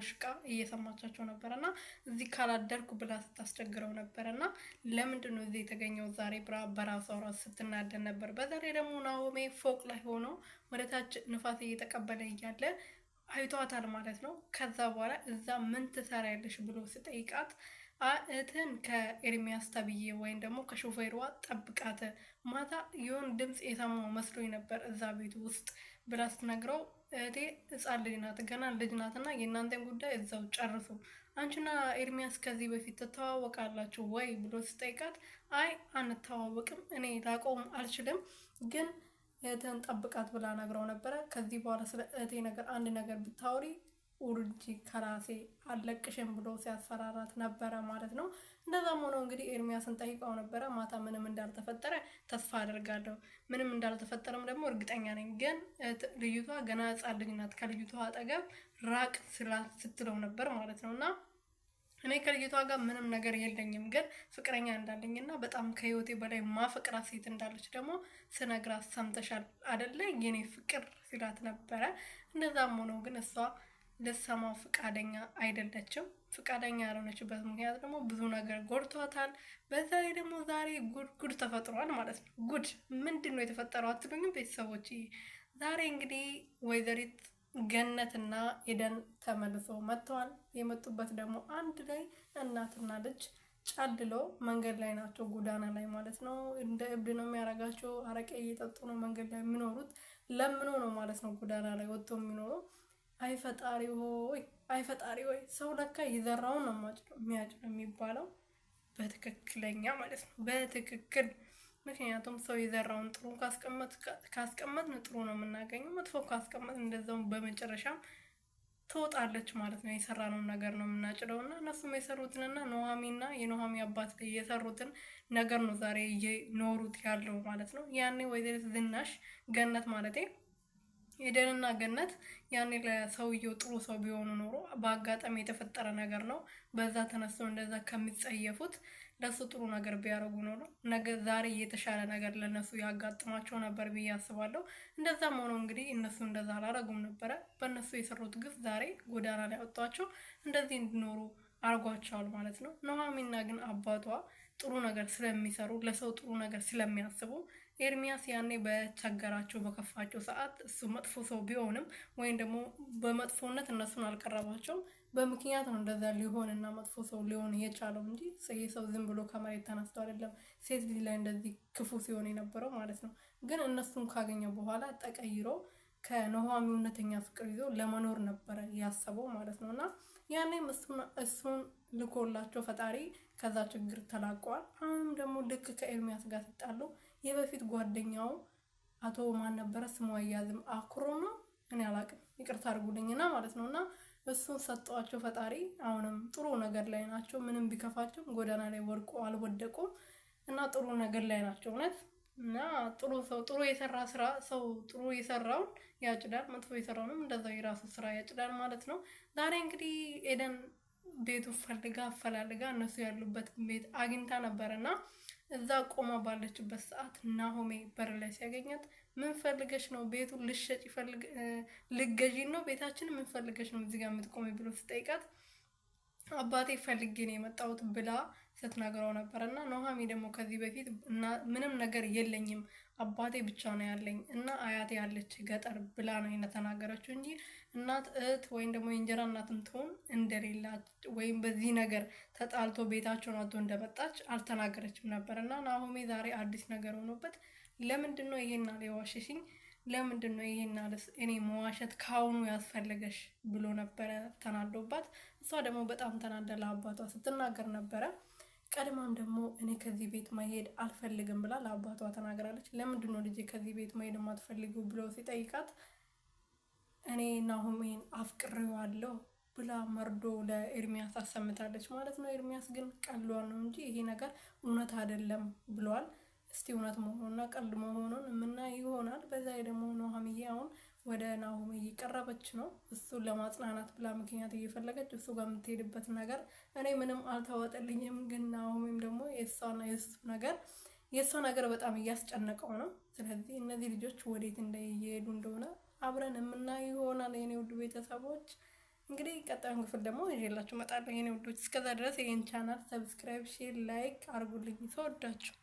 ተወሽቃ እየሰማቻቸው ነበረ እና እዚህ ካላደርኩ ብላ ስታስቸግረው ነበረ እና ለምንድን ነው እዚህ የተገኘው ዛሬ በራሷ ራሱ ስትናደድ ነበር። በዛሬ ደግሞ ናሆሜ ፎቅ ላይ ሆኖ ወደ ታች ንፋስ እየተቀበለ እያለ አይቷታል ማለት ነው። ከዛ በኋላ እዛ ምን ትሰሪያለሽ ብሎ ስጠይቃት እህትህን ከኤርሚያስ ተብዬ ወይም ደግሞ ከሾፌሯ ጠብቃት፣ ማታ የሆን ድምፅ የሰማው መስሎኝ ነበር እዛ ቤቱ ውስጥ ብላ ስትነግረው እህቴ ሕፃን ልጅ ናት፣ ገና ልጅ ናትና የእናንተን ጉዳይ እዛው ጨርሱ፣ አንቺና ኤርሚያስ ከዚህ በፊት ትተዋወቃላችሁ ወይ ብሎ ስጠይቃት አይ አንተዋወቅም፣ እኔ ላቆም አልችልም፣ ግን እህትህን ጠብቃት ብላ ነግረው ነበረ። ከዚህ በኋላ ስለ እህቴ ነገር አንድ ነገር ብታወሪ ውርጂ ከራሴ አለቅሽም ብሎ ሲያስፈራራት ነበረ ማለት ነው። እንደዛም ሆኖ እንግዲህ ኤርሚያስን ጠይቀው ነበረ። ማታ ምንም እንዳልተፈጠረ ተስፋ አደርጋለሁ፣ ምንም እንዳልተፈጠረም ደግሞ እርግጠኛ ነኝ። ግን ልጅቷ ገና ሕፃን ልጅ ናት፣ ከልጅቷ አጠገብ ራቅ ስትለው ነበር ማለት ነው እና እኔ ከልጅቷ ጋር ምንም ነገር የለኝም፣ ግን ፍቅረኛ እንዳለኝ እና በጣም ከህይወቴ በላይ ማፈቅራት ሴት እንዳለች ደግሞ ስነግራት ሰምተሻል አደለ የኔ ፍቅር ሲላት ነበረ። እንደዛም ሆኖ ግን እሷ ልትሰማው ፍቃደኛ አይደለችም። ፍቃደኛ ያልሆነችበት ምክንያት ደግሞ ብዙ ነገር ጎድቷታል። በዛ ላይ ደግሞ ዛሬ ጉድ ጉድ ተፈጥሯል ማለት ነው። ጉድ ምንድን ነው የተፈጠረው አትሉኝም ቤተሰቦች? ዛሬ እንግዲህ ወይዘሪት ገነትና ኤደን ተመልሶ መጥተዋል። የመጡበት ደግሞ አንድ ላይ እናትና ልጅ ጨልሎ መንገድ ላይ ናቸው፣ ጎዳና ላይ ማለት ነው። እንደ እብድ ነው የሚያደርጋቸው። አረቄ እየጠጡ ነው መንገድ ላይ የሚኖሩት። ለምኖ ነው ማለት ነው ጎዳና ላይ ወጥቶ የሚኖረው። አይ ፈጣሪ ሆይ፣ አይ ፈጣሪ ሆይ፣ ሰው ለካ የዘራውን ነው የሚያጭደው የሚባለው በትክክለኛ ማለት ነው፣ በትክክል ምክንያቱም ሰው የዘራውን ጥሩ ካስቀመጥን ጥሩ ነው የምናገኘው፣ መጥፎ ካስቀመጥን እንደዛው በመጨረሻም ትወጣለች ማለት ነው። የሰራነውን ነገር ነው የምናጭደው እና እነሱም የሰሩትንና ኑሐሚንና የኑሐሚ አባት ላይ የሰሩትን ነገር ነው ዛሬ እየኖሩት ያለው ማለት ነው። ያኔ ወይዘሪት ዝናሽ ገነት ማለቴ ኤደንና ገነት ያኔ ለሰውየው ጥሩ ሰው ቢሆኑ ኖሮ በአጋጣሚ የተፈጠረ ነገር ነው። በዛ ተነስተው እንደዛ ከሚጸየፉት ለሱ ጥሩ ነገር ቢያደርጉ ኖሮ ነገ ዛሬ የተሻለ ነገር ለነሱ ያጋጥማቸው ነበር ብዬ አስባለሁ። እንደዛም ሆኖ እንግዲህ እነሱ እንደዛ አላረጉም ነበረ። በእነሱ የሰሩት ግፍ ዛሬ ጎዳና ላይ ወጧቸው እንደዚህ እንዲኖሩ አርጓቸዋል ማለት ነው። ኑሐሚንና ግን አባቷ ጥሩ ነገር ስለሚሰሩ ለሰው ጥሩ ነገር ስለሚያስቡ ኤርሚያስ ያኔ በቸገራቸው በከፋቸው ሰዓት እሱ መጥፎ ሰው ቢሆንም ወይም ደግሞ በመጥፎነት እነሱን አልቀረባቸውም። በምክንያት ነው እንደዛ ሊሆን እና መጥፎ ሰው ሊሆን የቻለው እንጂ ይህ ሰው ዝም ብሎ ከመሬት ተነስቶ አይደለም ሴት ልጅ ላይ እንደዚህ ክፉ ሲሆን የነበረው ማለት ነው። ግን እነሱን ካገኘ በኋላ ተቀይሮ ከኑሃሚ እውነተኛ ፍቅር ይዞ ለመኖር ነበረ ያሰበው ማለት ነው። እና ያኔም እሱን ልኮላቸው ፈጣሪ ከዛ ችግር ተላቋል። አሁንም ደግሞ ልክ ከኤርሚያስ ጋር ሲጣሉ የበፊት ጓደኛው አቶ ማን ነበረ ስሙ አያዝም፣ አኩሮ ነው እኔ አላቅም፣ ይቅርታ አድርጉልኝና ማለት ነው። እና እሱን ሰጠዋቸው ፈጣሪ። አሁንም ጥሩ ነገር ላይ ናቸው። ምንም ቢከፋቸው ጎዳና ላይ ወድቆ አልወደቁም እና ጥሩ ነገር ላይ ናቸው እውነት እና ጥሩ ሰው ጥሩ የሰራ ስራ ሰው ጥሩ የሰራውን ያጭዳል፣ መጥፎ የሰራውንም እንደዛው የራሱ ስራ ያጭዳል ማለት ነው። ዛሬ እንግዲህ ኤደን ቤቱ ፈልጋ አፈላልጋ እነሱ ያሉበት ቤት አግኝታ ነበረና እዛ ቆማ ባለችበት ሰዓት ናሆሜ በር ላይ ሲያገኛት ምን ፈልገሽ ነው? ቤቱ ልሸጭ ይፈልግ ልገዢ ነው? ቤታችን ምን ፈልገሽ ነው እዚህ ጋር የምትቆሚ ብሎ ስጠይቃት አባቴ ፈልጌ ነው የመጣሁት ብላ ስትነግረው ነበር። እና ኑሃሚ ደግሞ ከዚህ በፊት ምንም ነገር የለኝም አባቴ ብቻ ነው ያለኝ እና አያቴ ያለች ገጠር ብላ ነው የተናገረችው እንጂ እናት እህት ወይም ደግሞ የእንጀራ እናትም ትሆን እንደሌላት ወይም በዚህ ነገር ተጣልቶ ቤታቸውን አጥቶ እንደመጣች አልተናገረችም ነበር። እና ናሆሜ ዛሬ አዲስ ነገር ሆኖበት ለምንድን ነው ይሄን አለ የዋሸሽኝ? ለምንድን ነው ይሄን አለ እኔ መዋሸት ካሁኑ ያስፈለገሽ ብሎ ነበረ ተናዶባት። እሷ ደግሞ በጣም ተናዳ ለአባቷ ስትናገር ነበረ። ቀድማም ደግሞ እኔ ከዚህ ቤት መሄድ አልፈልግም ብላ ለአባቷ ተናግራለች። ለምንድን ነው ልጄ ከዚህ ቤት መሄድ የማትፈልጊው ብሎ ሲጠይቃት እኔ ናሆሜን አፍቅሬዋለሁ ብላ መርዶ ለኤርሚያስ አሰምታለች ማለት ነው። ኤርሚያስ ግን ቀሏን ነው እንጂ ይሄ ነገር እውነት አይደለም ብሏል። እስቲ እውነት መሆኑና ቀልድ መሆኑን የምናይ ይሆናል። በዛ ላይ ደግሞ ኑሃሚዬ አሁን ወደ ናሆሜ እየቀረበች ነው። እሱን ለማጽናናት ብላ ምክንያት እየፈለገች እሱ ጋር የምትሄድበት ነገር እኔ ምንም አልተወጠልኝም። ግን ናሆሜም ደግሞ የእሷና የእሱ ነገር የእሷ ነገር በጣም እያስጨነቀው ነው። ስለዚህ እነዚህ ልጆች ወዴት እንደየሄዱ እንደሆነ አብረን የምናይ ይሆናል። የኔ ውድ ቤተሰቦች እንግዲህ ቀጣዩን ክፍል ደግሞ ይዤላችሁ እመጣለሁ የኔ ውዶች። እስከዛ ድረስ ይህን channel subscribe፣ share፣ like አድርጉልኝ። ሰወዳችሁ